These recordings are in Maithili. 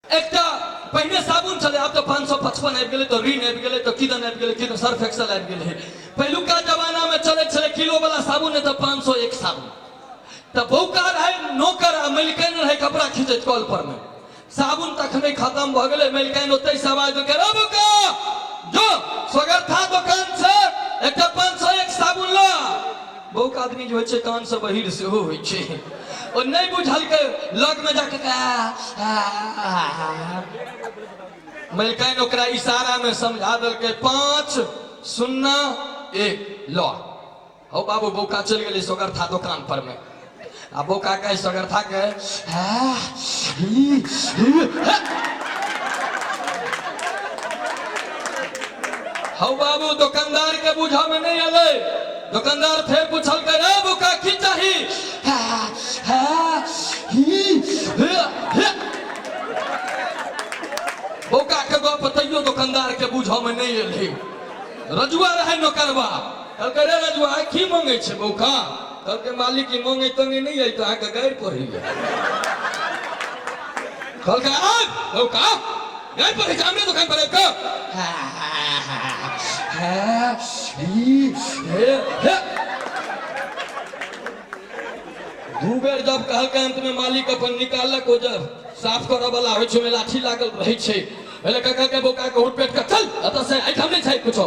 एकटा पहिने साबुन छलै, आब तऽ 555 आबि गेलै, तऽ रिन आबि गेलै, तऽ किदन आबि गेलै, किदन सर्फ एक्सेल आबि गेलै। पहिलुका जमानामे चलै छलै किलो वाला साबुन, नहि तऽ 501 साबुन। तऽ बौका रहै नौकर आ मलिकाइन रहै कपड़ा खींचैत कल पर मे। साबुन तखने खत्म भऽ गेलै। मलिकाइन ओतै से आवाज देलकै, रे बौका, जो सोगरथा दोकान से एकटा 501 साबुन ला। बौक आदमी जे होइ छै कान से बहिर सेहो होइ छै, ओ नहि बुझलकै। लगमे जाके मलिकाइन ओकरा इशारामे समझा देलकै, 501 ल हौ बाबू। बौका चलि गेलै सोगरथा दोकान पर मे आ बौका कहे सोगरथा के, हौ बाबू। दोकानदार के बुझऽ में नहीं एलै। दोकानदार फेर पूछलकै, रे बौका, की चाही? बौका के गप तैयो दोकानदार के बुझऽ में नहीं एलै। रजुआ रहै नौकरबा। कहलकै, रे रजुआ, की मंगै छै बौका? कहलकै, मालिक, ई मंगै तंगै नहि अइ तऽ अहाँके गारि पढ़ैया। कहलकै, आ बौका गारि पढ़ै छै हमरे दोकान पर आबि कऽ? दू बेर जब कहलकै, अंत में मालिक अपन निकाललक ओ जब साफ करऽ वाला होइ छै, ओहिमे लाठी लागल रहै छै। पहिले कहलकै बौका के हुट पेट के, चल एतऽ से, एहिठाम नहि छै कुछो।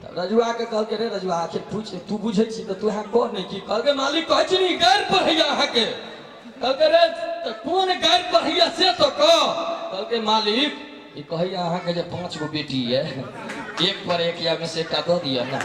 तब रजुआ के कहलकै, रे रजुआ, आखिर पूछ, तू बुझै छी तऽ तू यहाँ कह नहि की। कहलकै, मालिक, कहै छी नी गारि पढ़ैया अहाँके। कहलकै, रे, तऽ कोन गारि पढ़ैया से तऽ कह। कहलकै, मालिक, ई कहैया अहाँके जे 5 गो बेटी ये, एक पर एक या में से एकटा दऽ दिअ ने।